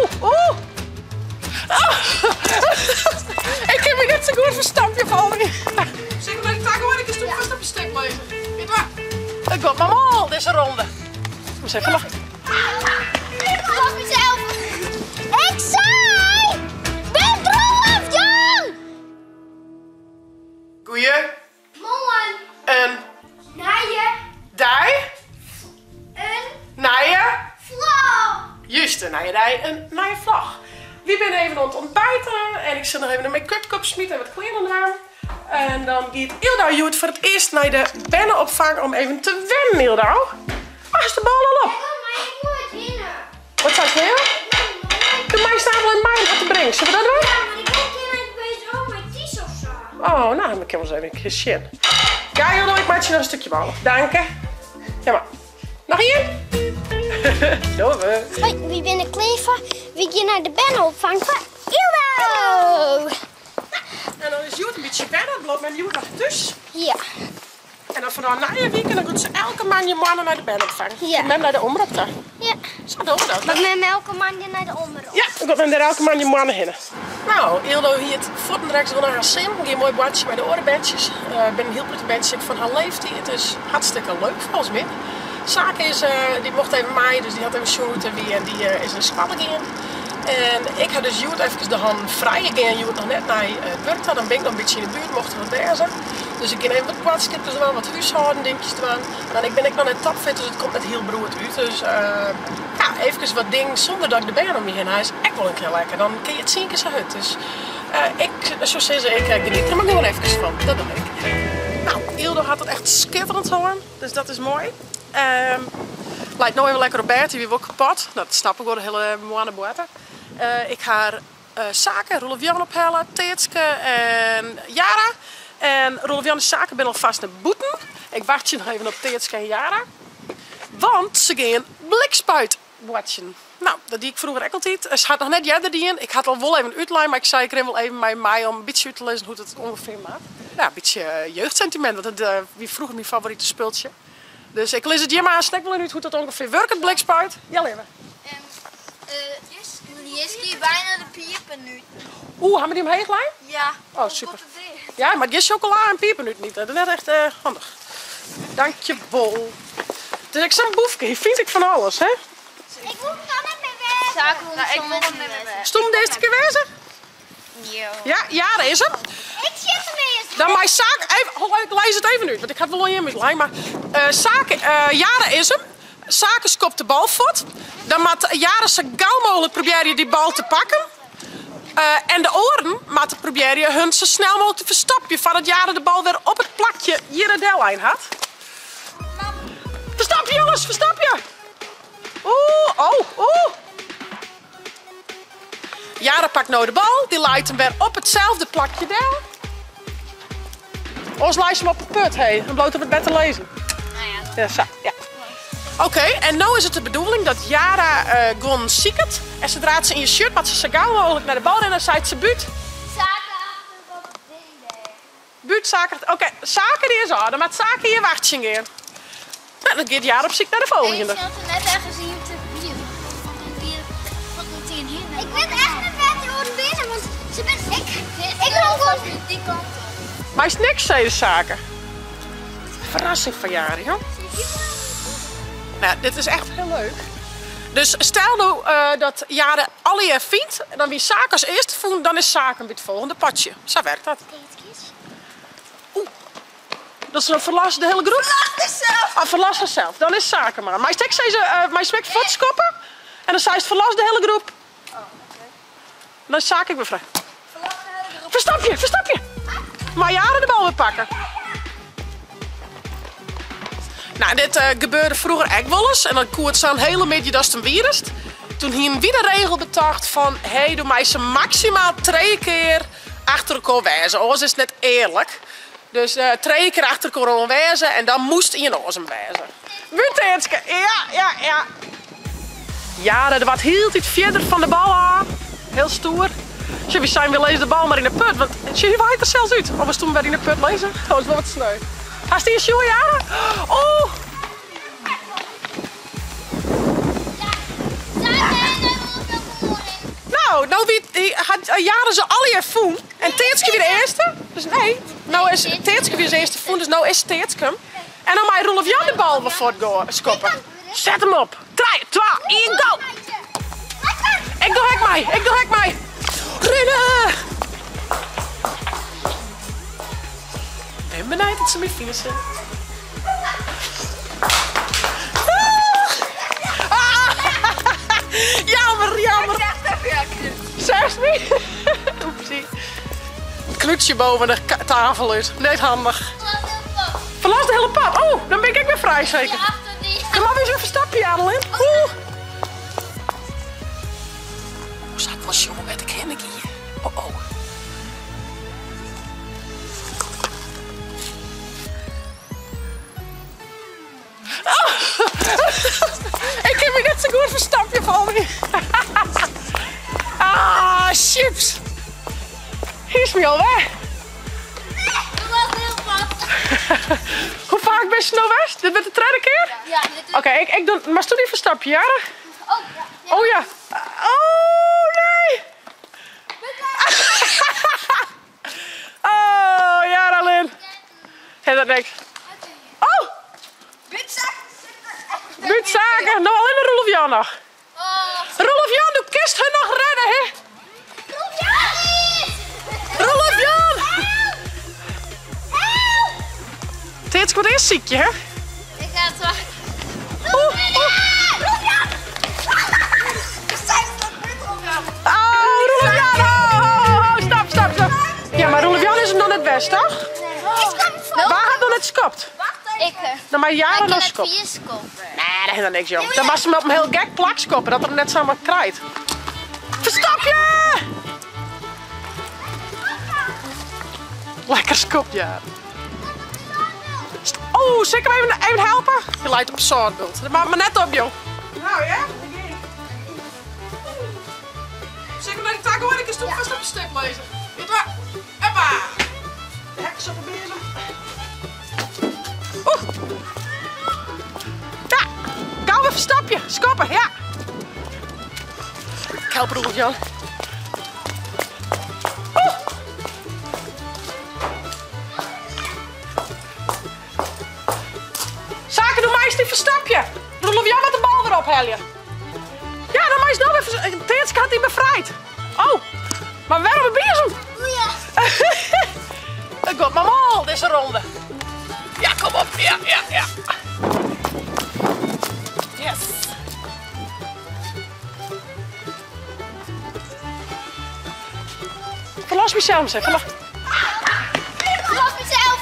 Oeh, oeh. Oh. Ik kin my net sa goed ferstopje folgens my. Sil ik even tagoaie, dan kinst fêst op je stik lizze. Giet mar. It giet mar mâl, dizze ronde. Kom eens even lachen. Ik geloof mezelf. Ik sei, ben Roelof Jan! Goeie. Moarn. In. Nije. Dei. In. Nije. Vlog. Juist, in nije dei, in nije vlog. Wy binne even oan it ontbijten en ik sil noch even de make-up op smiten en wat klean oandwaan. En dan giet Ildou hjoed foar it earst nei de berneopfang om even te wennen, Ildou. Ach, is de bal al op? Wat seist, Lea? Do meist namelijk mei om har te bringen. Sille we dat dwaan? Ja, mar ik wol kin net beter ook mei Ties of sa. Oh, no, dan kinne we ris even in kear sjen. Ja, Ildou, ik meitsje noch in stikje bôle. Danke. Ja, mar. Noch ien? Dogge we. Hoi, wy binne klear foar. Wy gean nei de berneopfang foar Ildou. En dan is hjoed in bytsje wenne, bliuwt mem hjoed noch thús. Ja. En dan fanôf nije wike dan giet se elke moandeitemoarn nei de berneopfang. Ja. Mem nei de omrop ta. Ja. Sa dogge we dat. Moat mem elke moandei nei de omrop? Ja, dan giet mem dêr elke moandeitemoarn hinne. No, Ildou hie it fuortendreks wol nei har sin. Gie moai boartsje mei de oare berntsjes. Der binne in hiel protte berntsjes ek fan har leeftiid, dus hartstikke leuk folgens my. Sake is, dy mocht even mei, dus dy hat even sjoen hoe't it wie en dy is nei skoalle gien. En ik ha dus hjoed efkes de hannen frij. Ik gean hjoed noch net nei it wurk ta, dan bin ik noch in bytsje yn de buert, mocht der wat wêze. Dus ik gean even wat boadskipkes dwaan, wat húshâlden dinkjes dwaan. En ik bin ek noch net topfit, dus it komt net hiel beroerd út. Dus ja, efkes wat dingen sûnder dat ik de bern om my hinne ha is ek wol in kear lekker. Dan kinne je it tsien kear sa hurd. Dus ik soe sizze, ik geniet der mar gewoan efkes fan. Dat doch ik. No, Ildou hat it echt skitterend hân, dus dat is moai. Leit no even lekker op bêd, hy wie wol kapot. Dat snap ik wol, de hiele moanne boarte. Ik ha Sake, Roelof Jan ophelle, Teatske en Jara. En Roelof Jan en Sake binne alfêst nei bûten. Ik wachtsje noch even op Teatske en Jara. Want se gean blikspuit boartsjen. No, dat die ik froeger ek altyd. Se hat noch net earder dien. Ik ha it al wol even útlein, mar ik sei ik rin wol even mei mei om in bytsje út te lizzen hoe't it ûngefear moat. Ja, in bytsje jeugdsentiment, want it wie froeger myn favorite spultsje. Dus ik lis it jim aanst ek wol even út hoe't dat ûngefear wurket, blikspuit. Ja, leave. Jiske byna de pipernuten. Oeh, ha we dy omheech lein? Ja. Oh, super. Ja, mar gjin sjokola en pipernuten ite. Dat is net echt handich. Dankjewol. It is ek sa'n boefke, hy fynt ek fan alles, hè? Ik wol him dan net mear wêze. Nou, ik wol him net mear wêze. Soest him de earste kear wêze? Ja, ja, dêr is him. Ik sjit him earst. Dan mei Sake, even, ho, ik lês it even út, want ik ha it wol oan jim útlein, mar Sake, Jara is him. Sake skopt de bal fuort. Dan moat Jara sa gau mooglik probearje dy bal te pakken. En de oaren moatte probearje hun sa snel mooglik te ferstopjen foardat Jara de bal wer op it plakje hjir dellein hat. Ferstopje jonges, ferstopje! Oeh, oh, oeh! Jara pakt no de bal, dy leit him wer op itselde plakje del. Oars leist him op 'e put, hé, dan bliuwt er wat better lizzen. Ja, sa, ja. Oké, en no is it de bedoeling dat Jara guon siket. En sadra't se ien sjocht, moat se sa gau mooglik nei de bal rinne en seit se bút. Sake achter dat ding dêr. Bút, Sake, oké, Sake dy is ôf. Dan moat Sake hjir wachtsjen gean. No, dan giet Jara op syk nei de folgjende. Ik zat er net ergens yn te bier. Ik wit echt net wêr't dy oaren binne, want se binne ik. Ik rol gewoon die kant op. Meist niks sizze, Sake. Ferrassing foar Jara, joh. Nou, dit is echt hiel leuk. Dus stel no dat Jara allegear fynt, dan wie Sake as earste fûn, dan is Sake by it folgjende potsje. Sa werkt dat. Oeh, dat is in ferlas de hiele groep? Ferlas harsels. Ah, ferlas harsels. Dan is Sake mar. Meist ek sizze, meist ek fuortskoppe en dan seist ferlas de hiele groep. Oh, oké. Dan is Sake ek wer frij. Ferlas de hiele groep. Ferstopje, ferstopje! Mei Jara de bal wer pakke. Nou, dit gebeurde froeger ek wolris en dan koe it sa'n hiele middei datst him wierest. Toen hienen wy de regel betocht fan, hé, do meist se maksimaal trije kear achter elkoar wêze, oars is it net earlik. Dus trije kear achter elkoar oan wêze en dan moast ien oars him wêze. Buteetske, ja, ja, ja. Jara, der waard hieltyd fierder fan de bal ôf. Hiel stoer. Sjoch, wy seinen, wy lizze de bal mar yn de put, want sjoch, hy waait der sels út. Of we stonden wer yn de put lizzen. Dat is wol wat sneu. Hast dy in sjoen, Jara? Oh! No wie, hat Jaren se allegear fûn en Teatske wie de earste. Dus nee, no is Teatske wie as earste fûn, dus no is Teatske him. En dan mei Roelof Jan de bal wer fuort skoppe. Set him op. Trije, twa, ien, go! Ik doch ek mei, ik doch ek mei. Rinne! Ben benijd dat se my fine sille. Jammer, jammer. Seachst my? Oepsie. Klútsje boven de tafel út. Net handich. Verlos de hele pap. Oh, dan ben ik ek wer frij seker. Dan moatte we eens even stapje, Adeline. Oeh. Hoe zat wel jongen met ik heen hier? Oh oh. Oh. Ik heb me net zo goed verstapje van me. Ah, chips. Hier is me al weg. Hoe vaak ben je nou west? Dit wordt de derde keer? Ja, dit is... Oké, ik doe. Maar stoel die verstapje, ja? Oh ja. Oh ja. Oh nee! Oh ja, Lin. Hé, dat niks. Oh! Buurtzaken. Nou, alleen maar Roelof Jan nog. Oh. Roelof Jan, du kist hun nog redden, hè? Roelof Jan! Roelof Jan! Help! Dit wordt eerst ziekje, hè? Ik ga het wachten. Oeh, oeh. Roelof Jan! Oh, Roelof Jan! Oh, oh, oh, stop, stop, stop. Ja, maar Roelof Jan is hem nog net best, toch? Waar had nog net skopt? Ik. Nou, maar jaren Ik nog kan het skopt. vier skoppen. Nee, dat is dan niks, joh. Dan was ze hem op een heel gek plak skoppen, dat er hem net zomaar krijgt. Verstap je! Lekker skop, ja. Oh, zal ik hem even helpen? Je lijkt op zo'n beeld. Dat maakt me net op, joh. Nou ja, Zal ik hem naar de taco en ik stoep vast op je stip lezen. Weet waar? Hoppa! De hek is op de bezem. Oeh! Ja! Gauw even stapje. Skoppen, ja! Ik help Roelof Jan. Oeh! Zaken, doe mij eens die verstapje. Roelof Jan met de bal erop, helje. Ja, dan mag je nou even. Teertske had hij bevrijd. Oh, maar waarom een bezem? Ja. Dat komt maar mal, deze ronde. Ja, kom op. Ja, ja, ja. Yes. Verlos mezelf, zeg. Verlos. Verlos mezelf.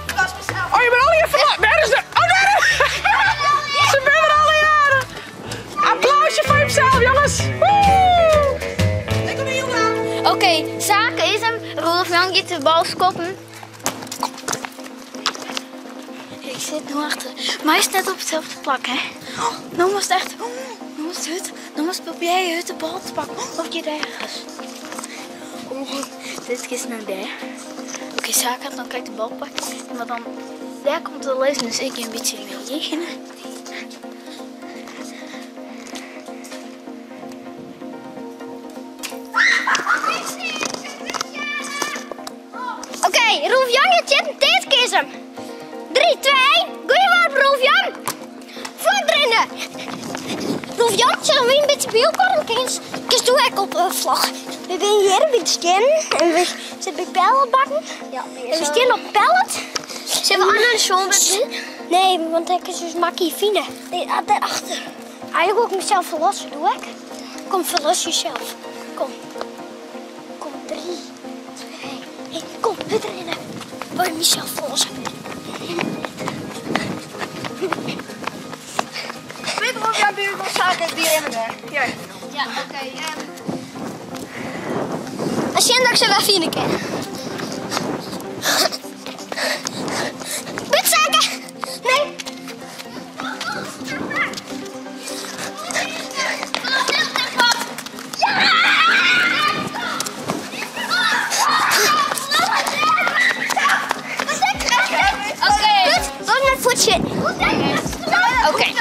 Verlos mezelf. Oh, je bent al hier verlost. Waar is de... Oh, daar is... Ze ben er alle jaren. Applausje voor jezelf, jongens. Woe! Ik kom heel aan. Oké, zaken is hem. Roelof Jan gaat de bal skoppen. Ik zit nu achter. Maar hij is net op hetzelfde plak, hè? Nou was het echt. Nou was het hut. Nou was het probeer je hut de bal te pakken. Of je ergens. Oh, dit is nou daar. Oké, zaken had dan kijk de bal pakken. Maar dan daar komt de les, dus ik een beetje mee. Oké, Roelof Jan gaat zitten. Dit keer hem. 3, 2, 1. Goeie worp, Roelof Jan. Voortrennen. Roelof Jan, zullen we een beetje bij elkaar? Kun je ook op vlag. We zijn hier bij de steen en we zitten bij palletbakken. Ja, En we staan op pallet. Zullen we aan de zon doen? Nee, want ik is dus makkie fine. Nee, daarachter. Eigenlijk ook mezelf verlossen, doe ik. Kom, verlos jezelf. Kom. Kom, 3, 2, 1. Kom, hut erin. Wil je mezelf verlossen? Weet Roelof Jan buurt zaken die in de weg. Ja. Ja, oké. Als je dat ik ze wel vinden kan. Butzaken! Nee! Oké. Goed, door naar het voetje. Oké.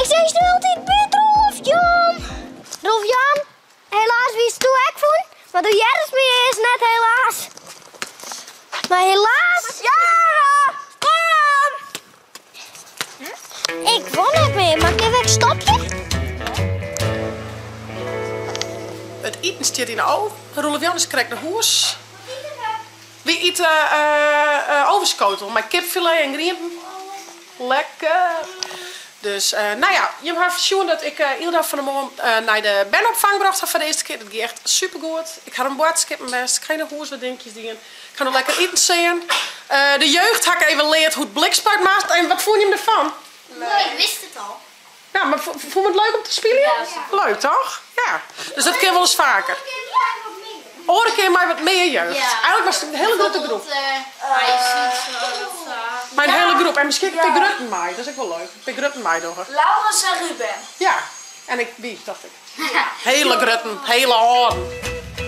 sis no altyd by Roelof Jan. Roelof Jan, helaas wiest do ek fûn, mar do heardest my earst net helaas. Mar helaas. Jara, kom! Ik wol net mear, mar kin we ek stopje? It iten stiet yn de oven. Roelof Jan is krekt nei hûs. Wy ite ovenskotel mei kipfilet en grienten. Lekker! Dus no ja, jim hawwe sjoen dat ik Ylda fan 'e moarn nei de berne-opfang brocht ha foar de earste kear. Dat gie echt supergoed. Ik ha in boadskippen west, ik ha yn 'e hûs wat dinkjes dien. Ik ha noch lekker iten sean. De jeugd ha ik even leard hoe't blikspuit moat. En wat fûnen jim derfan? Leuk. Ik wist it al. Ja, mar fûn it leuk om te spyljen? Leuk toch? Ja. Dus dat kin wolris faker. Oare kear mei wat mear jeugd. Eigenlik was it in hiele grutte groep. Mei in hiele groep en miskien ek in pear grutten mei. Dat is ek wol leuk. In pear grutten meidogge. Laurens en Ruben. Ja, en ik wie, tocht ik. Hiele grutten, hiele âlden.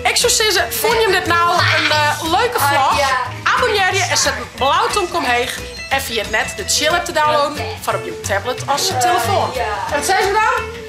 Ik soe sizze, fûn jim dit no in leuke vlog? Abonnearje en set in blau tomke omheech. En ferjit net de Tsjil app te downloaden foar op jim tablet as telefoan. En wat sizze we dan?